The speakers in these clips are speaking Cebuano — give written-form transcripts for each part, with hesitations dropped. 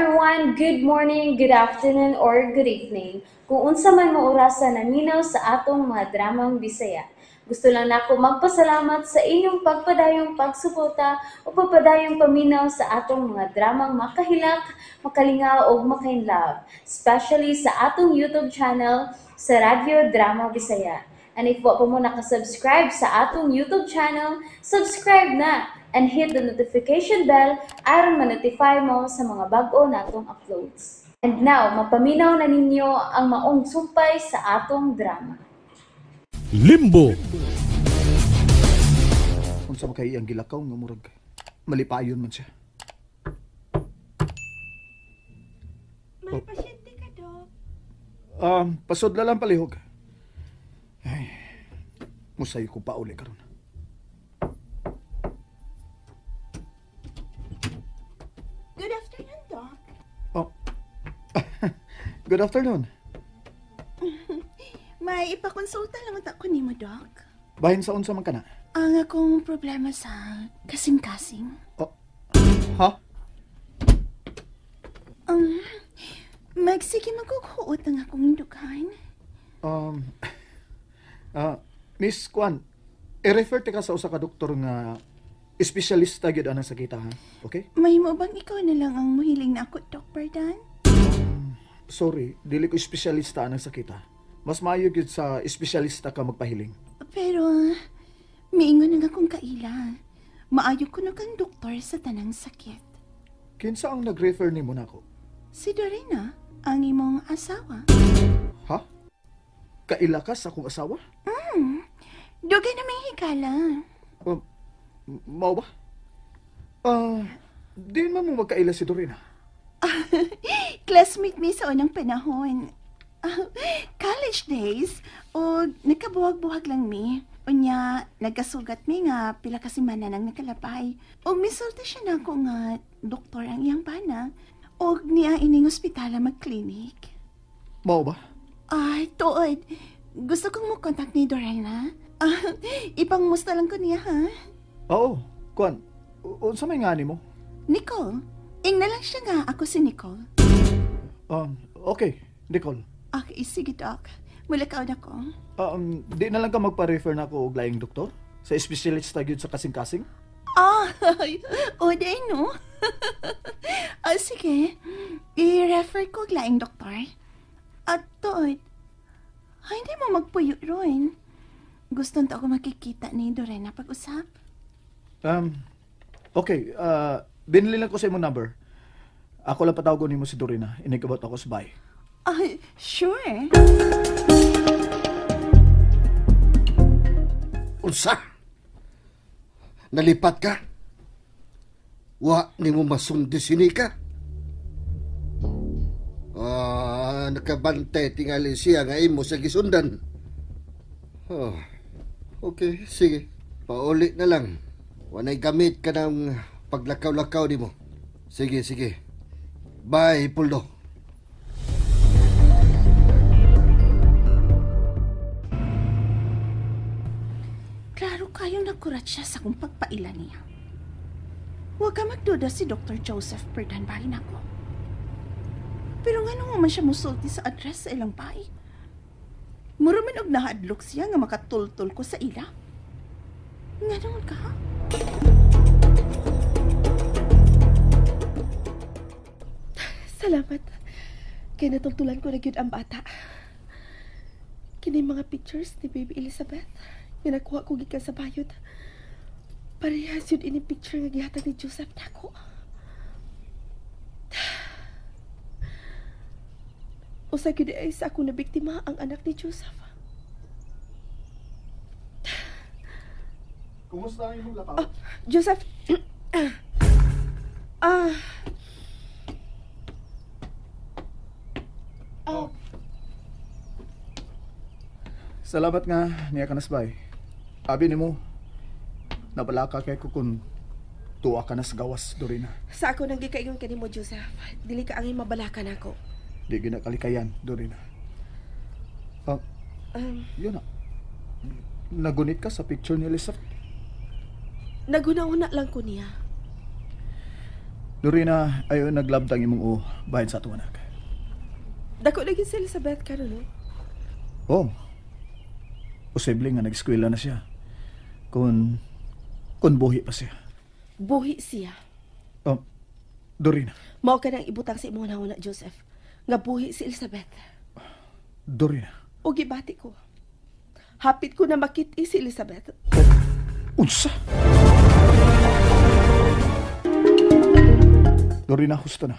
Everyone! Good morning, good afternoon, or good evening. Kung unsa man mo orasa naminaw sa atong mga dramang Bisaya. Gusto lang nako magpasalamat sa inyong pagpadayong pagsuporta o pagpadayong paminaw sa atong mga dramang makahilak, makalingaw o makainlove, especially sa atong YouTube channel sa Radyo Drama Bisaya. And if wa pa mo nakasubscribe sa atong YouTube channel, subscribe na and hit the notification bell aron ma-notify mo sa mga bag-o natong uploads. And now, mapaminaw na ninyo ang maong sumpay sa atong drama. Limbo. Unsa man kay iyang gilakaw nga murag malipayon man siya. May pasyente ka, Dok. Pasudla lang palihog. Ay, musayo ko pa uli karon. Good afternoon, Doc. Oh. Good afternoon. May ipakonsulta lang ako nimo, Doc. Bahin sa unsa man kana? Ang akong problema sa kasing-kasing. Oh. Ha? Magsige magkukuot ang akong dughan. Miss Kwan, i-refer ka sa usa ka doktor nga espesyalista gyud anang sakita, ha? Okay? Mahimo bang ikaw na lang ang muhiling na ako, Doc Perdan? Sorry, dili ko espesyalista anang sakita. Mas maayo gyud sa espesyalista ka magpahiling. Pero miingon ang akong kaila. Maayo kuno kang doktor sa tanang sakit. Kinsa ang nag-refer nimo nako? Si Dorina, ang imong asawa. Ha? Kaila ka sa akong asawa? Dugay na may higala. Mao ba? Di man mo magkaila si Dorina. Classmate mi sa unang panahon. College days, o nagkabuhag-buhag lang mi. Unya, nagkasugat mi nga pila ka semana nang nakalabay. O misulti siya na ako nga doktor ang iyang bana. O niya ining ospitala mag-clinic. Mao ba? Ay, tuod. Gusto kong mo contact ni Dorena. Ipangmusta lang ko niya, ha? Oo, Kwan. Unsa may ngani mo? Nicole. Ingna lang siya nga ako si Nicole. Okay, Nicole. Okay, sige, Doc. Mulakaw na ko. Di na lang ka magpa-refer na ako og laing doktor? Sa espesyalista gyud sa kasing-kasing? O di no? Sige. I-refer ko og laing doktor. At tuod, ay, hindi mo magpuyo ron. Gusto nito ako makikita ni Dorena pag-usap. Okay. Binili lang ko sa imong number. Ako lang patawagon nimo si Dorena. Inigabot ako sa bahay. Sure. Unsa? Nalipat ka? Wa nimo masundi sini ka? Nakabantay tingali siya nga imo sa gisundan. Oh, okay, sige. Pauli na lang. Wanay gamit ka ng paglakaw-lakaw nimo. Sige, sige. Bye, Puldo. Klaro kayong nagkurat siya sa kong pagpaila niya. Huwag ka magduda si Dr. Joseph Perdan bahin ako. Pero nga nung man siya musulti sa address sa ilang bahay. Mura man og nahadlok siya nga makatultol ko sa ila. Nga naman ka, ha? Salamat. Kaya natultulan ko na gyud ang bata. Kini mga pictures ni Baby Elizabeth nga nakuha ko gikan sa bayot. Parehas yun ini picture nga gihatag ni Joseph nako. Usa gyud ay sa ako na biktima ang anak ni Joseph. Kumusta ang imong lakaw? Oh, Joseph. Oh. Salamat nga niya ka nasbay. Abi nimo, nabalaka kay ko kung tuwa ka na sa gawas, Dorina. Sa ako nang gikaingon kanimo, Joseph. Dili ka angay mabalakan ako. Di ginakalikayan, Dorina. Yun na. Nagunit ka sa picture ni Elizabeth? Naguna-una lang ko niya. Dorina, ayo naglabtang imong bahin sa atong anak. Dako lagi si Elizabeth karon, no? Oh. Posible nga nag-eskwela na siya. Kung buhi pa siya. Buhi siya. Oh, Dorina. Mao ka nang ibutang sa imong nauna, Joseph. Nga buhi si Elizabeth. Dorina. O gibati ko. Hapit ko na makit-i si Elizabeth. Oh, unsa? Dorina, husto na.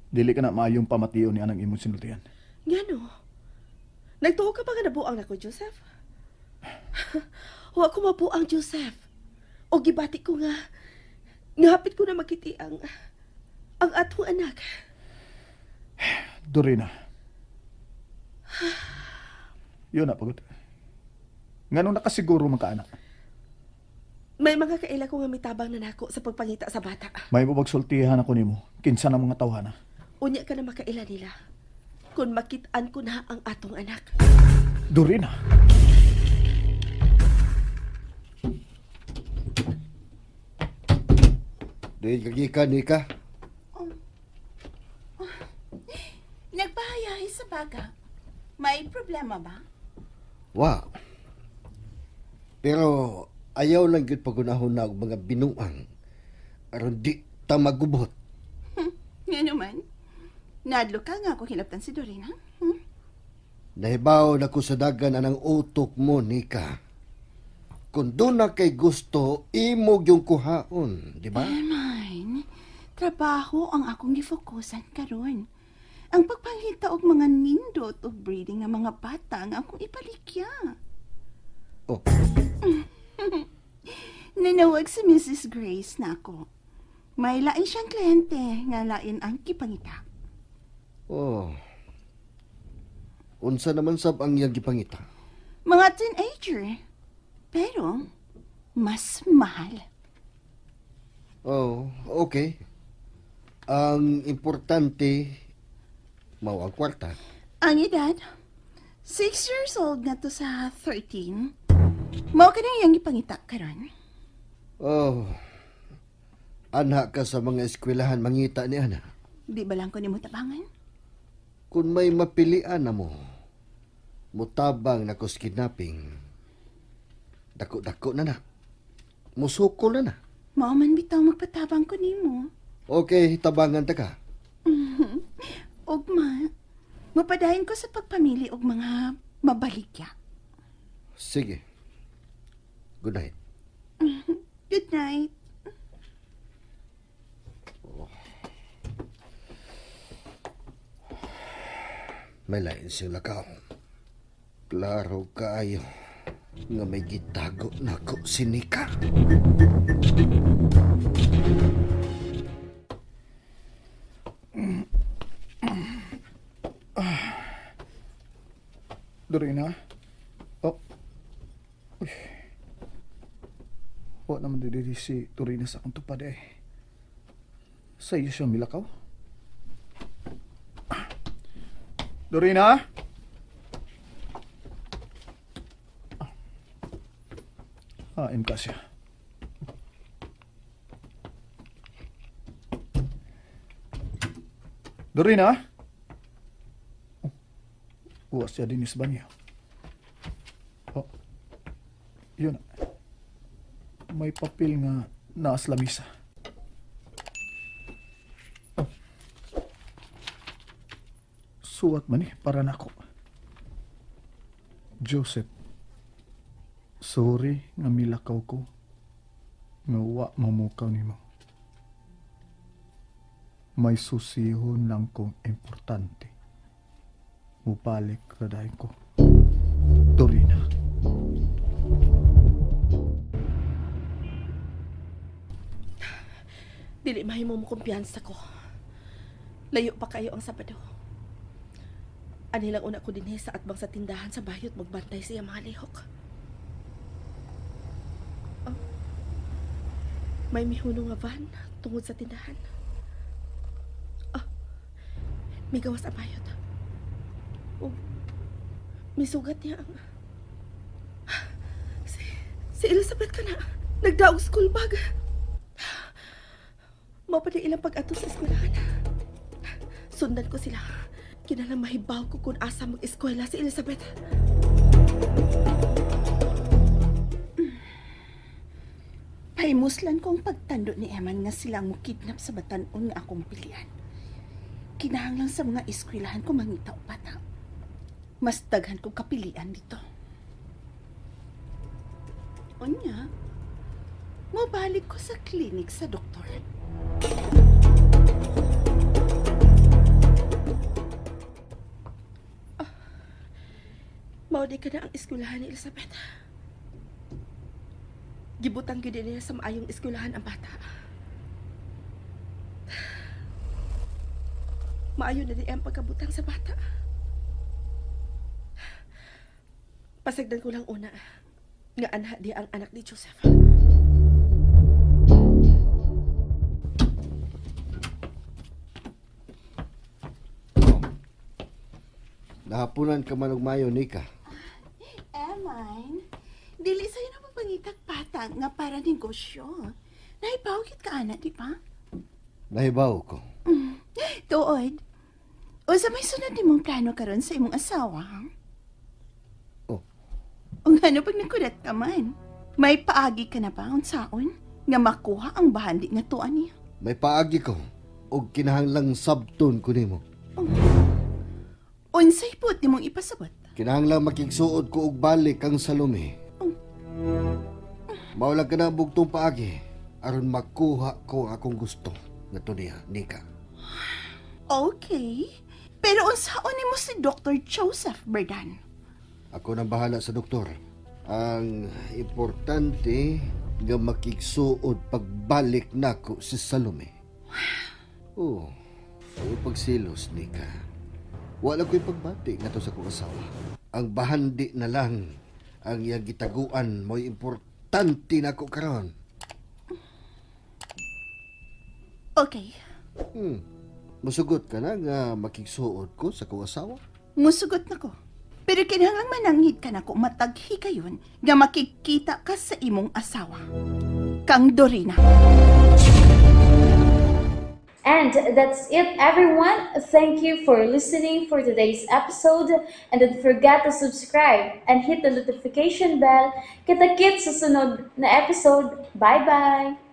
Dili ka na maayong pamatiyo ni anang imong sinultian. Ngano? Nagtuo ka ba nga nabuang nako, Joseph? Wa ko mabuang, Joseph. O gibati ko nga hapit ko na makiti ang atong anak. Dorina. Yun na, pagod. Ngano nakasiguro man ka, anak? May mga kaila ko nga mitabang na nako sa pagpangita sa bata. May mabagsultihan ako nimo. Kinsa na mga tawhana. Unya ka na makaila nila. Kung makitaan ko na ang atong anak. Dorina. Diin kagikan ni ka. Oh. Oh. Nagpahayahay sa baga. May problema ba? Wa. Pero ayaw lang gyud pagunahon na og mga binuang aron di ta magubot. Nga naman. Nadlo ka nga ako hinaptan si Dorina. Hmm? Nahibaw na ko sa dagan anang utok mo, Nika. Kung doon na kay gusto, imog yung kuhaon, di ba? Hermine, trabaho ang akong gifokusan karon. Ang pagpangita og mga nindot og breeding nga mga bata ang akong ipalikya. Oh. Nanawag si Mrs. Grace na ako. May lain siyang kliyente nga lain ang kipangita. Oh. Unsa naman sab ang iyang gipangita? Mga teenager. Pero mas mahal. Oh, okay. Ang importante mao ang kwarta. Ang edad, 6 years old na to sa 13. Mao ka nang iyang ipangita karon. Oh. Anha ka sa mga eskwelahan mangita ni ana. Di ba lang ko nimo tabangan? Kung may mapilian na mo, mutabang na ko sa kidnapping. Dako-dako na na. Musukol na na. Mao man bitaw magpatabang ko nimo. Okay, tabangan ta ka. Ugma, mapadayon ko sa pagpamili og mga mabaligya. Sige. Good night. Good night. Oh. May lain siyang lakaw. Klaro kaayo nga may gitago nako si Nika. Dorina? Oh. Uy. Wa naman diri si Dorina sa akong tupad eh. Sa iyo siya milakaw? Dorina? Hain ka siya. Dorina? Uwas siya din sa banyo. Oh. Yun. May papel nga naas lamisa. Oh. Suwat man eh, para nako. Joseph, sorry nga milakaw ko. Nga wa mamukaw nimo. May susihon lang kong importante. Mubalik radahin ko. Dorina. Dili mahimo mo kumpiyansa ko. Layo pa kayo ang Sabado. Anilang una ko dinhi sa atbang sa tindahan sa bayot magbantay siya mga lihok. Oh. May mihuno nga van tungod sa tindahan. Oh. May gawas ang bayot. Oh. May sugat niya ang... Si Elizabeth ka na. Nagdaog school bag. Mao pa di ilang pag-ato sa eskwelahan. Sundan ko sila. Kinahanglan mahibaw ko kung asa mag-eskwela si Elizabeth. Pahimuslan ko ang pagtando ni Eman nga sila ang mukidnap sa batan-on nga akong pilian. Kinahanglan sa mga eskwelahan ko mangita og bata. Mas daghan kong kapilian dito. Unya, mobalik ko sa klinik sa doktor. Mao di ka na ang eskwelahan ni Elizabeth. Gibutang gyud niya sa maayong eskwelahan ang bata. Maayo na di ang pagkabutang sa bata. Pasagdan ko lang una nga anha di ang anak ni Joseph. Nahapunan ka man og mayo, Nika. Eman, dili sa'yo na magpangitag bata nga para negosyo. Nahibawgit ka, ana, di ba? Nahibaw ko. Tuod. O sa may sunod nimong plano karon sa imong asawa, ha? Oh. O ngano pag nagkurat ka man? May paagi ka na ba unsaon nga makuha ang bahandi nga tuan niya? May paagi ko og kinahanglang sabton ko nimo. Unsay puot nimong ipasabot? Kinahanglang makigsuod ko og balik ang Salome. Mao lang ka na bugtong paagi aron makuha ko ang akong gusto ngadto niya, Nika. Okay. Pero unsaon nimo si Dr. Joseph Berdan? Ako nang bahala sa doktor. Ang importante nga makigsuod pagbalik nako si Salome. Oh, ayaw pagsilos, Nika. Wala ko'y pagbati ngadto sa akong asawa. Ang bahandi na lang ang iyang gitaguan mo'y importante nako karon. Okay. Musugot ka na nga makigsuod ko sa akong asawa? Musugot na ko. Pero kinahanglang mananghid ka nako matag higayon nga makikita ka sa imong asawa. Kang Dorina. And that's it, everyone. Thank you for listening for today's episode. And don't forget to subscribe and hit the notification bell. Kita-kits sa sunod na episode. Bye-bye!